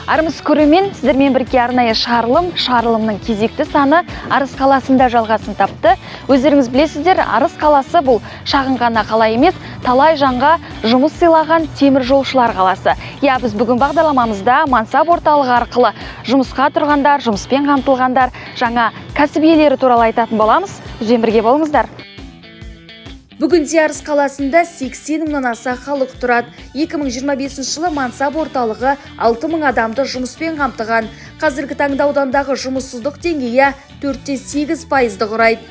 Армысыз, көрермен! Сіздермен бірге арнайы шығарылым. Шығарылымның кезекті саны Арыс қаласында жалғасын тапты. Өздеріңіз білесіздер, Арыс қаласы бұл шағын ғана қала емес, талай жанға жұмыс сыйлаған темір жолшылар қаласы. Иә, біз бүгін бағдарламамызда мансап орталығы арқылы жұмысқа тұрғандар, жұмыспен қамтылғандар, жаңа кәсіп иелері туралы айтатын боламыз. Бізбен бірге болыңыздар. Бүгінде Арыс қаласында 80 мыңнан аса халық тұрады. 2025 жылы мансап орталығы 6 мың адамды жұмыспен қамтыған. Қазіргі таңда аудандағы жұмыссыздық деңгейі 4,8 пайызды құрайды.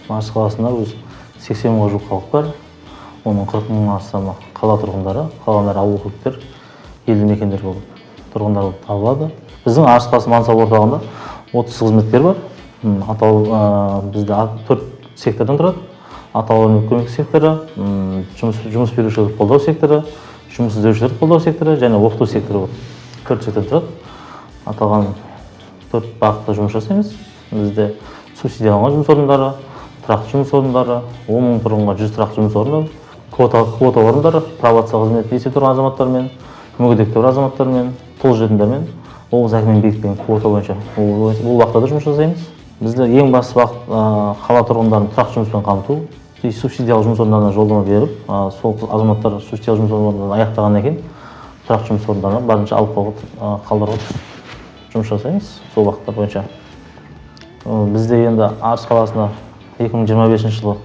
Арыс қаласында өзі 80 мыңға жуық халық бар. Оның 40 мыңнан астамы қала тұрғындары, қалғандары ауыл округтер, елді мекендер болып тұрғындар болып табылады. Біздің Арыс қаласы мансап орталығында 30 қызметкер бар. Бізде төрт сектордан тұрады: атаулы әлеуметтік көмек секторы, жұмыс берушілерді қолдау секторы, жұмыс іздеушілерді қолдау секторы және оқыту секторы болып төрт сектордан тұрады. Аталған төрт бағытта жұмыс жасаймыз. Бізде субсидияланған жұмыс орындары, тұрақты жұмыс орындары, 10 мың тұрғынға 100 тұрақты жұмыс орны, квота орындары, пробация қызметінде есепте тұрған азаматтармен, мүгедектігі бар азаматтармен, тұл жетімдермен облыс әкімінің бекіткен квота бойынша бұл бағытта да жұмыс жасаймыз. Бізде ең басты бағыт қала тұрғындарын тұрақты жұмыспен қамту и субсидиялық жұмыс орындарына жолдама беріп, сол азаматтар субсидиялық жұмыс орындарын аяқтағаннан кейін тұрақты жұмыс орындарына барынша алып қалдыруға жұмыс жасаймыз сол бағыттар бойынша. Бізде енді Арыс қаласында 2025 жылы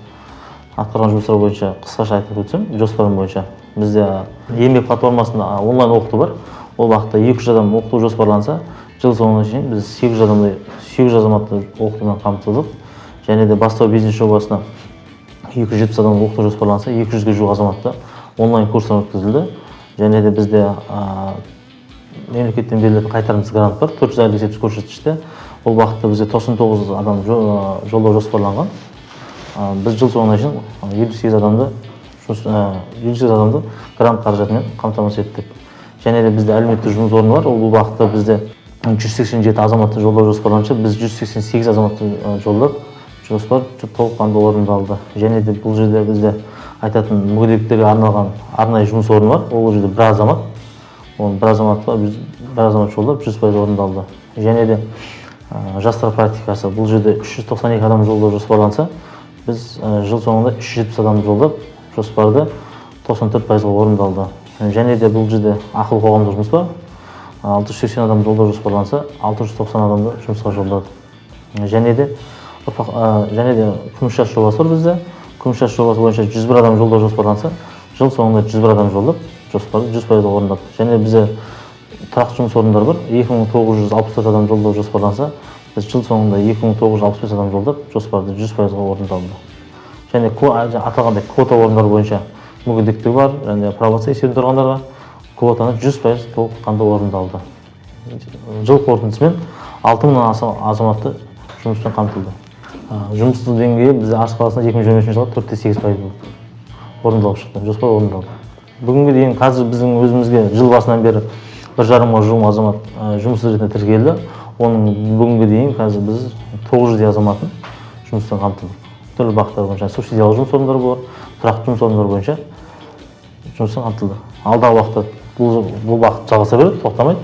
атқарған жұмыстар бойынша қысқаша айтып өтсем, жоспарым бойынша бізде еңбек платформасында онлайн оқыту бар. Ол бағытта 200 адам оқыту жоспарланса, жыл соңына шейін біз 800 адамдай, 800 азаматты оқытумен қамтыдық. Және де «Бастау бизнес» жобасына 270 адам оқыту жоспарланса, 200-ге жуық азаматты онлайн курстар өткізілді. Және де бізде мемлекеттен берілетін қайтарымсыз грант бар, 400 айлық есептік көрсеткіште. Ол бағытта бізде 99 адам жолдау жоспарланған. Біз жыл соңына шейін 58 адамды грант қаражатымен қамтамасыз еттік. Және де бізде әлеуметтік жұмыс орны бар. Ол бұл бағытта бізде 187 азаматты жолдау жоспарланса, біз 188 азаматты жолдап, жоспар толыққанды орындалды. Және де бұл жерде бізде айтатын мүгедектерге арналған арнайы жұмыс орны бар. Ол жерде бір азамат, оны бір азаматқа біз бір азамат жолдап, 100% орындалды. Және де жастар практикасы, бұл жерде 392 адам жолдау жоспарланса, біз жыл соңында 370 адам жолдап, жоспарды 94 пайызға орындалды. Және де бұл жерде ақылы қоғамдық жұмыс бар. 680 адам жолдау жоспарланса, 690 адамды жұмысқа жолдады. Және де ұрпақ, және де «Күміс жас» жобасы бар. Бізде «Күміс жас» жобасы бойынша 101 адам жолдау жоспарланса, жыл соңында 101 адам жолдап, жоспарды 100 пайызға орындадық. Және бізде тұрақты жұмыс орындары бар. 2964 адам жолдау жоспарланса, біз жыл соңында 2965 адам жолдап, жоспарды 100 пайызға орындалды. Және аталғандай квота орындары бойынша мүгедектігі бар және пробация есебінде тұрғандарға квотаны 100% толыққанды орындалды. Жыл қорытындысымен 6 мыңнан аса азаматты жұмыспен қамтылды. Жұмыссыздық деңгейі бізде Арыс қаласында 2025 жылы 4,8% болды, орындалып шықты, жоспар орындалды. Бүгінге дейін қазір біздің өзімізге жыл басынан бері 1,5-ға жуық азамат жұмыссыз ретінде тіркелді. Оның бүгінге дейін қазір біз 900-дей азаматын жұмыспен қамтыдық. Түрлі бағыттар бойынша, субсидиялық жұмыс орындары бар, тұрақты жұмыс орындары бойынша жұмыспен қамтылды. Алдағы уақытта бұл бағыт жалғаса береді, тоқтамайды.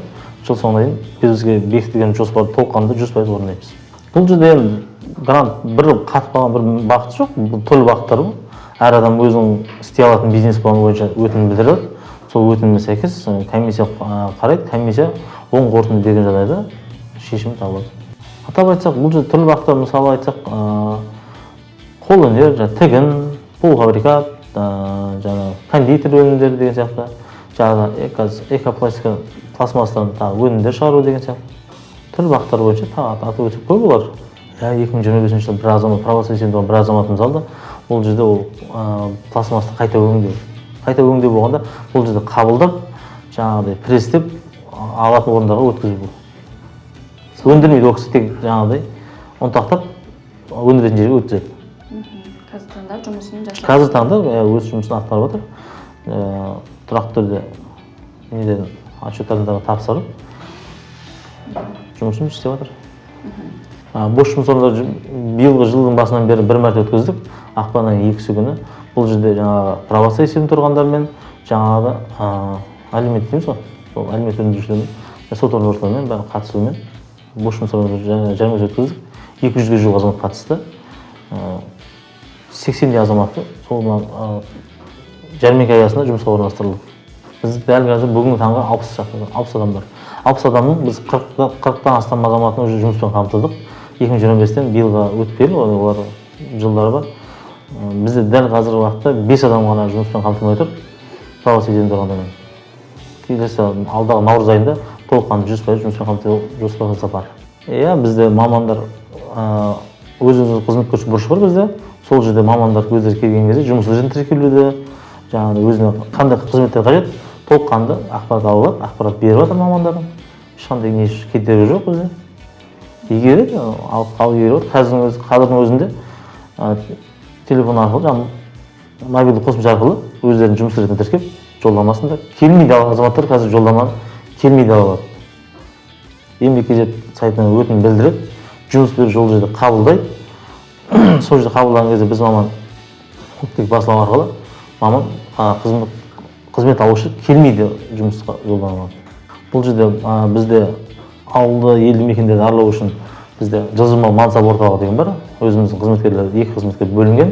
Жыл соңына дейін бізге бекітілген жоспарды толыққанды 100% орындаймыз. Бұл жерде енді грант бір қатып қалған бір бағыт жоқ, бұл түрлі бағыттар ғой. Әр адам өзінің істей алатын бизнес планы бойынша өтінім білдіреді. Сол өтінімге сәйкес комиссия қарайды. Комиссия оң қорытынды берген жағдайда шешім табылады. Атап айтсақ, бұл жерде түрлі бағыттар, мысалы айтсақ, қолөнер, жаңағы тігін, полуфабрикат, жаңағы кондитер өнімдері деген сияқты, жаңағы экопластика, пластмассадан тағы өнімдер шығару деген сияқты түрлі бағыттар бойынша тағы атап өтсек, көп олар. Иә, 2025 жылы бір азамат, пробация есебінде бір азаматымыз алды. Ол жерде ол пластмассты қайта өңдеу. Қайта өңдеу болғанда, бұл жерде қабылдап, жаңағыдай пресстеп, алатын орындарға өткізу. Өндірмейді ол кісі, тек жаңағыдай ұнтақтап, өндіретін жерге өткізеді. Қазіргі таңда жұмысын жасап Қазіргі таңда өз жұмысын атқарып жатыр. Тұрақты түрде неден отчеттарын да тапсырып, жұмысын істеп жатыр. Бос жұмыс орындары биылғы жылдың басынан бері бір мәрте өткіздік, ақпанның 2-сі күні. Бұл жерде жаңағы пробация есебінде тұрғандар мен жаңағы алимент дейміз ғой, сол алимент өндірушілермен Сот орындаушыларымен бәрі қатысуымен бос жұмыс орындары жәрмеңке өткіздік. 200-ге жуық азамат қатысты. 80-дей азаматты сол мына жәрмеңке аясында жұмысқа орналастырылды. Біз дәл қазір бүгінгі таңға 60 шақты, 60 адам бар. 60 адамның біз 40-тан астам азаматын уже жұмыспен қамтыдық. 2025-тен биылға өтпелі, олар жылдары бар. Бізде дәл қазіргі уақытта 5 адам ғана жұмыспен қамтылмай тұр. Право свидетель тұрғандармен. Келесі алдағы наурыз айында толыққанды 100% жұмыспен қамту жоспарымызда бар. Иә, бізде мамандар өз өзіне қызмет көрсету бұрышы бар бізде. Сол жерде мамандар өздері келген кезде жұмыс жерін тіркелуді, жаңағыдай өзіне қандай қызметтер қажет, толыққанды ақпарат ала алады, ақпарат беріп жатыр мамандар. Ешқандай не кедергі жоқ бізде. Игереді, алып алып игеріп отыр. Қазірдің өзінде телефон арқылы, жаңағы мобильді қосымша арқылы өздерінің жұмыс ретін тіркеп, жолдамасын да келмейді азаматтар қазір жолдаманы келмейді ала алады. Еңбек kz сайтына өтінім білдіреді, жұмыс беруші ол жерде қабылдайды. Сол жерде қабылдаған кезде біз маман оттегі басылым арқылы маман қызмет алушы келмейді жұмысқа жолдама алады. Бұл жерде бізде ауылды елді мекендерді аралау үшін бізде жылжымалы мансап орталығы деген бар. Өзіміздің қызметкерлер, екі қызметкер бөлінген.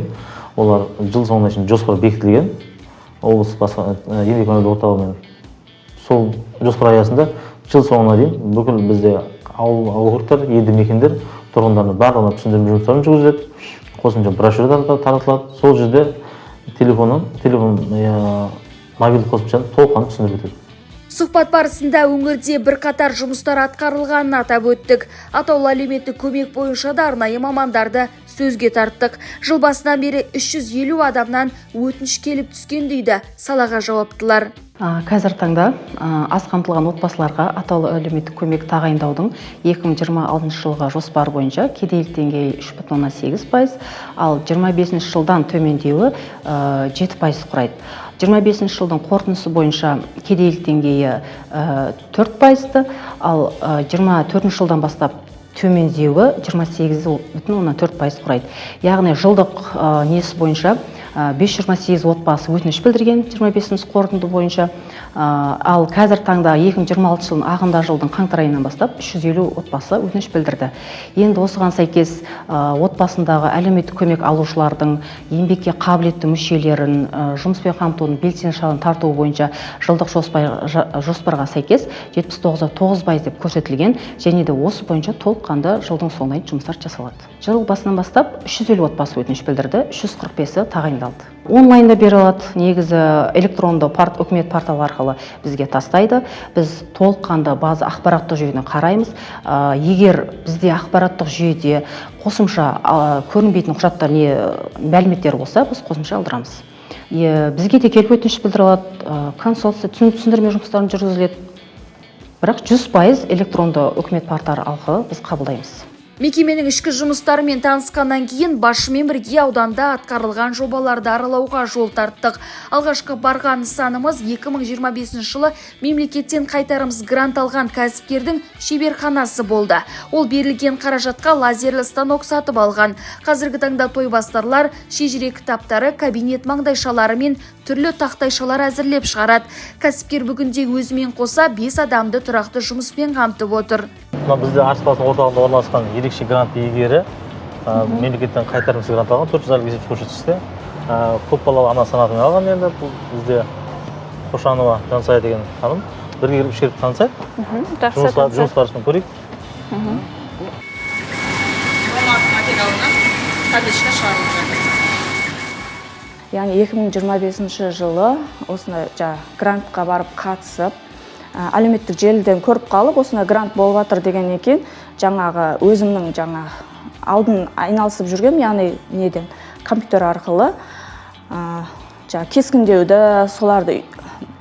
Олар жыл соңына шейін жоспар бекітілген. Облыс басқа еңбек мобильді орталығымен сол жоспар аясында жыл соңына дейін бүкіл бізде ауыл округтар, елді мекендер тұрғындарына барлығына түсіндірме жұмыстарын жүргізіледі. Қосымша брошюра таратылады. Сол жерде телефон мобильді қосымшаны толыққанды түсіндіріп өтеді. Сұхбат барысында өңірде бірқатар жұмыстар атқарылғанын атап өттік. Атаулы әлеуметтік көмек бойынша да арнайы мамандарды сөзге тарттық. Жыл басынан бері 350 адамнан өтініш келіп түскен дейді салаға жауаптылар. Қазіргі таңда аз қамтылған отбасыларға атаулы әлеуметтік көмек тағайындаудың 2026 жылға жоспары бойынша кедейлік деңгейі 3,8%, ал 25 жылдан төмендеуі 7% құрайды. 25 жылдың қорытындысы бойынша кедейлік деңгейі 4%-ты, ал 24 жылдан бастап төмендеуі 28,4% құрайды. Яғни жылдық несі бойынша 528 отбасы өтініш білдірген 25 қорытынды бойынша. Ал қазір таңда 2026 жылдың ағымдағы жылдың қаңтар айынан бастап 350 отбасы өтініш білдірді. Енді осыған сәйкес отбасындағы әлеуметтік көмек алушылардың еңбекке қабілетті мүшелерін жұмыспен қамтудың белсенді шараларын тарту бойынша жылдық жоспарға сәйкес 79,9% деп көрсетілген және де осы бойынша толыққанды жылдың соңына дейін жұмыстар жасалады. Жыл басынан бастап 350 отбасы өтініш білдірді, 345-і тағайындалды. Онлайнда бере алады, негізі электронды үкімет порталы арқылы бізге тастайды. Біз толыққанды база ақпараттық жүйені қараймыз. Егер бізде ақпараттық жүйеде қосымша көрінбейтін құжаттар не мәліметтер болса, біз қосымша алдырамыз. Бізге де келіп өтініш білдіре алады, консультация, түсіндірме жұмыстарын жүргізіледі. Бірақ 100% электронды үкімет порталы арқылы біз қабылдаймыз. Мекеменің ішкі жұмыстарымен танысқаннан кейін басшымен бірге ауданда атқарылған жобаларды аралауға жол тарттық. Алғашқы барған нысанымыз 2025 жылы мемлекеттен қайтарымсыз грант алған кәсіпкердің шеберханасы болды. Ол берілген қаражатқа лазерлі станок сатып алған. Қазіргі таңда тойбастарлар, шежіре кітаптары, кабинет маңдайшалары мен түрлі тақтайшалар әзірлеп шығарады. Кәсіпкер бүгінде өзімен қоса 5 адамды тұрақты жұмыспен қамтып отыр. Мына бізде Арыс қаласының орталығында орналасқан ерекше грант иегері, мемлекеттен қайтарымсыз грант алған, 400 айлық есептік көрсеткіште көпбалалы ана санатымен алған. Енді бұл бізде Қошанова Жансая деген ханым. Бірге кіріп, ішке кіріп танысайық. Жұмыс барысын көрейік. Материалынан табличка шығарылып жатыр. Яғни 2025 жылы осындай жаңағы грантқа барып қатысып, әлеуметтік желіден көріп қалып, осындай грант болып жатыр дегеннен кейін жаңағы өзімнің жаңа алдын айналысып жүргем, яғни неден компьютер арқылы жаңағы кескіндеуді, соларды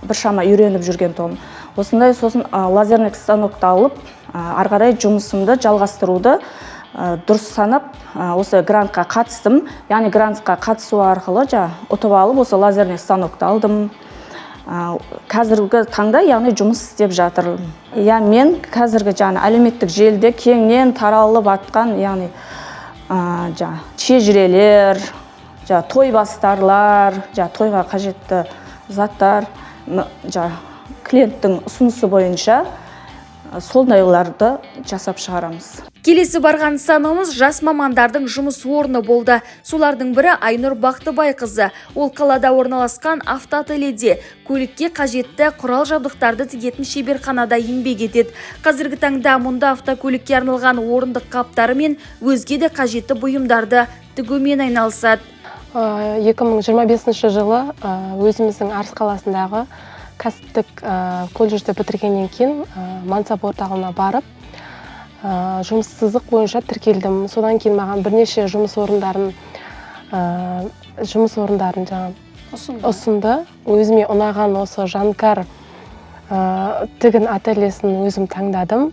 біршама үйреніп жүрген тұғым. Осындай сосын лазерный станокты алып, ары қарай жұмысымды жалғастыруды дұрыс санап, осы грантқа қатыстым. Яғни грантқа қатысу арқылы жаңа ұтып алып, осы лазерный станокты алдым. Қазіргі таңда, яғни, жұмыс істеп жатыр. Иә, мен қазіргі жаңа әлеуметтік желіде кеңінен таралып жатқан, яғни жаңа шежірелер, жаңа тойбастарлар, жаңа тойға қажетті заттар, жаңа клиенттің ұсынысы бойынша. Сондайларды жасап шығарамыз. Келесі барған нысанымыз жас мамандардың жұмыс орны болды. Солардың бірі Айнұр Бақтыбайқызы. Ол қалада орналасқан автоательеде көлікке қажетті құрал жабдықтарды тігетін шеберханада еңбек етеді. Қазіргі таңда мұнда автокөлікке арналған орындық қаптары мен өзге де қажетті бұйымдарды тігумен айналысады. 2025 жылы өзіміздің Арыс қаласындағы кәсіптік колледжді бітіргеннен кейін мансап орталығына барып, жұмыссыздық бойынша тіркелдім. Содан кейін маған бірнеше жұмыс орындарын жаңа ұсынды. Өзіме ұнаған осы Жанкар тігін ательесін өзім таңдадым.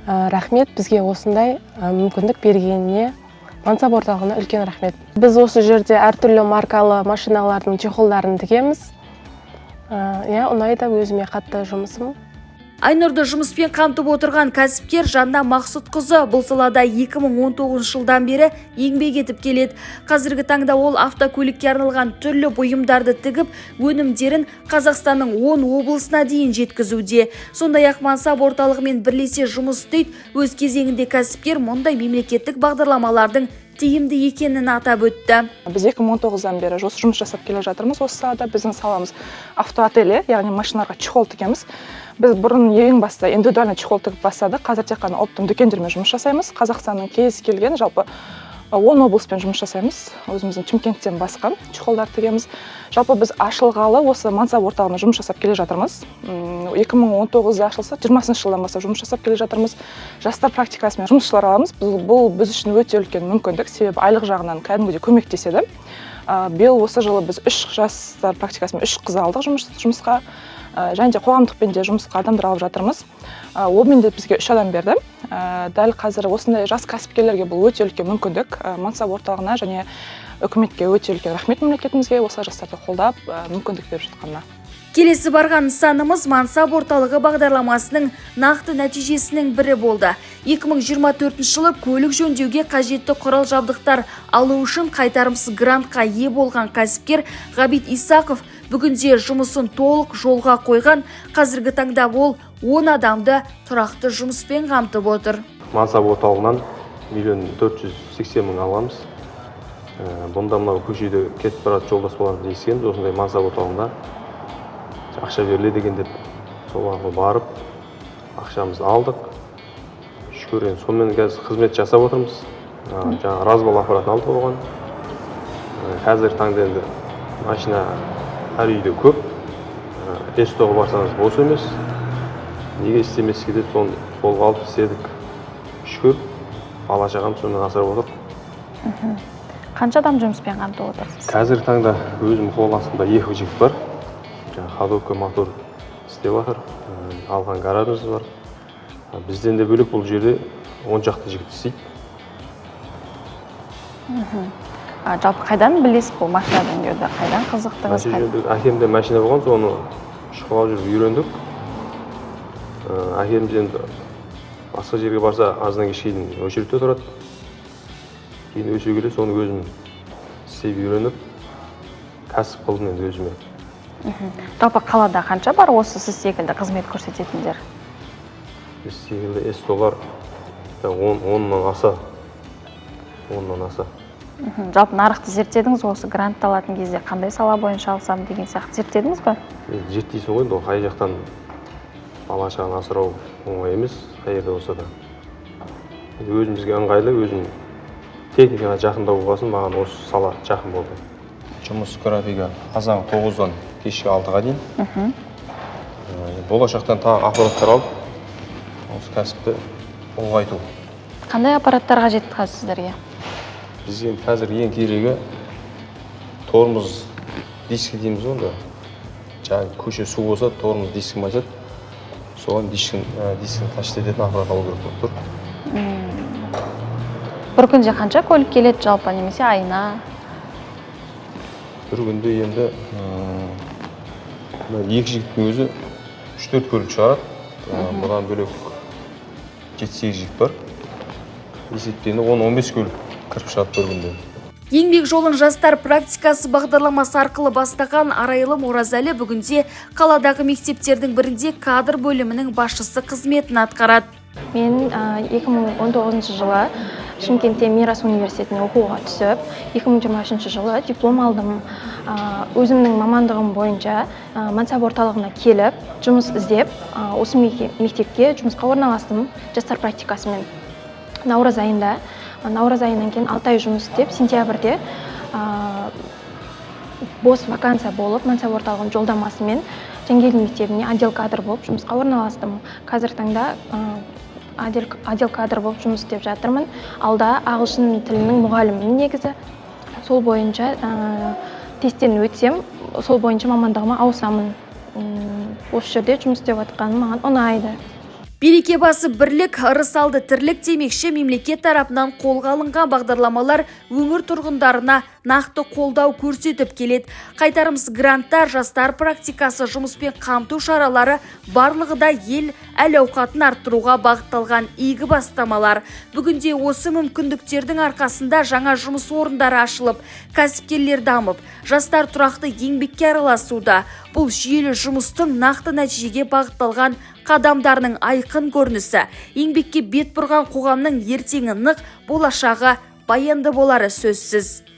Рахмет бізге осындай мүмкіндік бергеніне, мансап орталығына үлкен рахмет. Біз осы жерде әртүрлі маркалы машиналардың чехолдарын тігеміз. Иә, ұнайды өзіме қатты жұмысым. Айнұрды жұмыспен қамтып отырған кәсіпкер Жанна Мақсұтқызы бұл салада 2019 жылдан бері еңбек етіп келеді. Қазіргі таңда ол автокөлікке арналған түрлі бұйымдарды тігіп, өнімдерін Қазақстанның 10 облысына дейін жеткізуде. Сондай-ақ мансап орталығымен бірлесе жұмыс істейді. Өз кезегінде кәсіпкер мұндай мемлекеттік бағдарламалардың тиімді екенін атап өтті. Біз 2019-дан бері осы жұмыс жасап келе жатырмыз осы салада. Біздің саламыз автоателье, яғни машиналарға чехол тігеміз. Біз бұрын ең баста индивидуальный чехол тігіп бастадық. Қазір тек қана оптом дүкендермен жұмыс жасаймыз. Қазақстанның кез келген, жалпы, 10 облыспен жұмыс жасаймыз. Өзіміздің Шымкенттен басқа чехолдар тігеміз. Жалпы, біз ашылғалы осы мансап орталығында жұмыс жасап келе жатырмыз. 2019-да ашылса, 20 жылдан бастап жұмыс жасап келе жатырмыз. Жастар практикасымен жұмысшылар аламыз. Бұл біз үшін өте үлкен мүмкіндік, себебі айлық жағынан кәдімгідей көмектеседі. Биыл осы жылы біз үш жастар практикасымен үш қыз алдық жұмысқа. Және де қоғамдықпен де жұмысқа адамдар алып жатырмыз. Онымен де бізге үш адам берді. Дәл қазір осындай жас кәсіпкерлерге бұл өте үлкен мүмкіндік. Мансап орталығына және үкіметке өте үлкен рахмет, мемлекетімізге осылай жастарды қолдап, мүмкіндік беріп жатқанына. Келесі барған нысанымыз мансап орталығы бағдарламасының нақты нәтижесінің бірі болды. 2024 жылы көлік жөндеуге қажетті құрал жабдықтар алу үшін қайтарымсыз грантқа ие болған кәсіпкер Ғабит Исақов бүгінде жұмысын толық жолға қойған. Қазіргі таңда ол 10 адамды тұрақты жұмыспен қамтып отыр. Мансап орталығынан 1 480 000 аламыз. Бұнда мынау көшеде кетіп баратын жолдас балаларымыз естігенбіз, осындай мансап орталығында ақша беріледі екен деп, сол арқылы барып ақшамызды алдық. Шүкір, енді сонымен қазір қызмет жасап отырмыз. Жаңағы разбал аппаратын алдық оған. Қазіргі таңда енді машина әр үйде көп. СТО-ға барсаңыз, бос емес. Неге істемеске деп, соны қолға алып істедік. Шүкір, бала шағам сонымен асырап отыр. Қанша адам жұмыспен қамтып отырсыз? Қазіргі таңда өзім қол астымда екі жігіт бар, жаңағы ходовка, мотор істеп жатыр. Алған гаражымыз бар. Бізден де бөлек бұл жерде 10 шақты жігіт істейді. Жалпы қайдан білесіз бұл машина жөндеуді, қайдан қызықтыңыз? Машина жөндеу, әкемде машина болған, соны шұқылап жүріп үйрендік. Әкеміз енді басқа жерге барса, азаннан кешке дейін очередьте тұрады. Кейін өсе келе соны өзім істеп үйреніп, кәсіп қылдым енді өзіме. Жалпы қалада қанша бар осы сіз секілді қызмет көрсететіндер? Біз секілді СТО-лар 10-нан аса, 10-нан аса. Жалпы нарықты зерттедіңіз, осы грантты алатын кезде қандай сала бойынша алсам деген сияқты зерттедіңіз ба? Енді зерттейсің ғой енді, ол қай жақтан, бала шағаны асырау оңай емес қай жерде болса да. Енді өзімізге ыңғайлы, өзім техникаға жақындау болған соң, маған осы сала жақын болды. Жұмыс графигі азан 9-дан кешкі 6-ға дейін. Болашақтан тағы аппараттар алып, осы кәсіпті ұлғайту. Қандай аппараттар қажет қазір сіздерге? Бізге енді қазір ең керегі тормоз дискі дейміз ғой. Енді жаңағы көше су болса, тормоз дискін басады, соған дискін тащить ететін аппарат алу керек болып тұр. Бір күнде қанша көлік келеді жалпы немесе айына? Бір күнде енді мына екі жігіттің өзі үш төрт көлік шығарады. Бұдан бөлек жеті сегіз жігіт бар. Есептегенде 10-15 көлік кіріп шығады бір күнде. Еңбек жолын «Жастар практикасы» бағдарламасы арқылы бастаған Арайлым Оразәлі бүгінде қаладағы мектептердің бірінде кадр бөлімінің басшысы қызметін атқарады. Мен 2019 жылы Шымкентте Мирас университетіне оқуға түсіп, 2023 жылы диплом алдым. Өзімнің мамандығым бойынша мансап орталығына келіп, жұмыс іздеп, осы мектепке жұмысқа орналастым жастар практикасымен. Наурыз айында, наурыз айынан кейін 6 ай жұмыс істеп, сентябрьде бос вакансия болып, мансап орталығының жолдамасымен Жангелдин мектебіне отдел кадр болып жұмысқа орналастым. Қазіргі таңда отдел кадр болып жұмыс істеп жатырмын. Алда ағылшын тілінің мұғалімімін негізі. Сол бойынша тесттен өтсем, сол бойынша мамандығыма ауысамын. Осы жерде жұмыс істеп жатқаным маған ұнайды. Береке басы бірлік, ырыс алды тірлік демекші, мемлекет тарапынан қолға алынған бағдарламалар өңір тұрғындарына нақты қолдау көрсетіп келеді. Қайтарымсыз гранттар, жастар практикасы, жұмыспен қамту шаралары — барлығы да ел әл ауқатын арттыруға бағытталған игі бастамалар. Бүгінде осы мүмкіндіктердің арқасында жаңа жұмыс орындары ашылып, кәсіпкерлер дамып, жастар тұрақты еңбекке араласуда. Бұл жүйелі жұмыстың нақты нәтижеге бағытталған қадамдарының айқын көрінісі. Еңбекке бет бұрған қоғамның ертеңі нық, болашағы баянды болары сөзсіз.